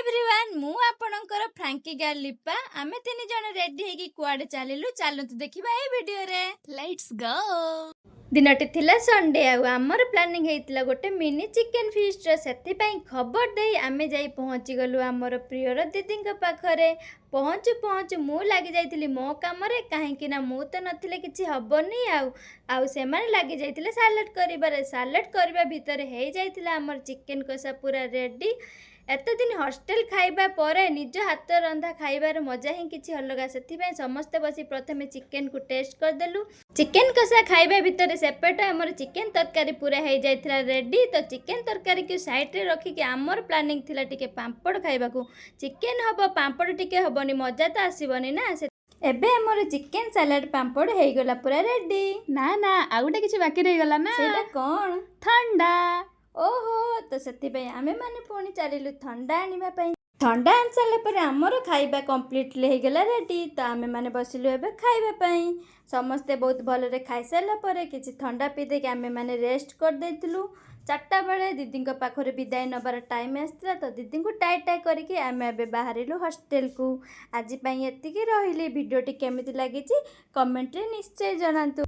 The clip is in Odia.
ଏଭ୍ରିୱାନ୍, ମୁଁ ଆପଣଙ୍କର ଫ୍ରାଙ୍କି ଗାର୍ଲ ଲିପା। ଆମେ ତିନି ଜଣ ରେଡି ହେଇକି କୁଆଡେ ଚାଲିଲୁ, ଚାଲନ୍ତୁ ଦେଖିବା ଏଇ ଭିଡିଓରେ। Let's go. ଦିନଟି ଥିଲା ସଣ୍ଡେ ଆଉ ଆମର ପ୍ଲାନିଂ ହେଇଥିଲା ଗୋଟେ ମିନି ଚିକେନ ଫିଷ୍ଟର। ସେଥିପାଇଁ ଖବର ଦେଇ ଆମେ ଯାଇ ପହଞ୍ଚିଗଲୁ ଆମର ପ୍ରିୟର ଦିଦିଙ୍କ ପାଖରେ। ପହଞ୍ଚୁ ପହଞ୍ଚୁ ମୁଁ ଲାଗି ଯାଇଥିଲି ମୋ କାମରେ, କାହିଁକି ନା ମୁଁ ତ ନଥିଲେ କିଛି ହବନି। ଆଉ ଆଉ ସେମାନେ ଲାଗି ଯାଇଥିଲେ ସାଲାଡ଼ କରିବାରେ। ସାଲାଡ଼ କରିବା ଭିତରେ ହେଇଯାଇଥିଲା ଆମର ଚିକେନ କଷା ପୁରା ରେଡି। ଏତେ ଦିନ ହଷ୍ଟେଲ ଖାଇବା ପରେ ନିଜ ହାତ ରନ୍ଧା ଖାଇବାର ମଜା ହିଁ କିଛି ଅଲଗା। ସେଥିପାଇଁ ସମସ୍ତେ ବସି ପ୍ରଥମେ ଚିକେନକୁ ଟେଷ୍ଟ କରିଦେଲୁ। ଚିକେନ କଷା ଖାଇବା ଭିତରେ ସେପଟେ ଆମର ଚିକେନ ତରକାରୀ ପୁରା ହେଇଯାଇଥିଲା ରେଡି। ତ ଚିକେନ ତରକାରୀକୁ ସାଇଡ଼ରେ ରଖିକି ଆମର ପ୍ଲାନିଂ ଥିଲା ଟିକେ ପାମ୍ପଡ଼ ଖାଇବାକୁ। ଚିକେନ ହବ, ପାମ୍ପଡ଼ ଟିକେ ହବନି, ମଜା ତ ଆସିବନି ନା। ଏବେ ଆମର ଚିକେନ ସାଲାଡ଼, ପାମ୍ପଡ଼ ହେଇଗଲା ପୁରା ରେଡି। ନା ନା, ଆଉ ଗୋଟେ କିଛି ବାକି ରହିଗଲା ନା। ସେଇଟା କ'ଣ? ଥଣ୍ଡା। ଓହୋ, ତ ସେଥିପାଇଁ ଆମେମାନେ ପୁଣି ଚାଲିଲୁ ଥଣ୍ଡା ଆଣିବା ପାଇଁ। ଥଣ୍ଡା ଆଣି ସାରିଲା ପରେ ଆମର ଖାଇବା କମ୍ପ୍ଲିଟଲି ହେଇଗଲା ରେଡି। ତ ଆମେମାନେ ବସିଲୁ ଏବେ ଖାଇବା ପାଇଁ। ସମସ୍ତେ ବହୁତ ଭଲରେ ଖାଇସାରିଲା ପରେ କିଛି ଥଣ୍ଡା ପିଇ ଦେଇକି ଆମେମାନେ ରେଷ୍ଟ କରିଦେଇଥିଲୁ। 4ଟା ବେଳେ ଦିଦିଙ୍କ ପାଖରେ ବିଦାୟ ନେବାର ଟାଇମ୍ ଆସିଥିଲା। ତ ଦିଦିଙ୍କୁ ଟାଇ ଟାଇ କରିକି ଆମେ ଏବେ ବାହାରିଲୁ ହଷ୍ଟେଲକୁ। ଆଜି ପାଇଁ ଏତିକି ରହିଲି। ଭିଡ଼ିଓଟି କେମିତି ଲାଗିଛି, କମେଣ୍ଟରେ ନିଶ୍ଚୟ ଜଣାନ୍ତୁ।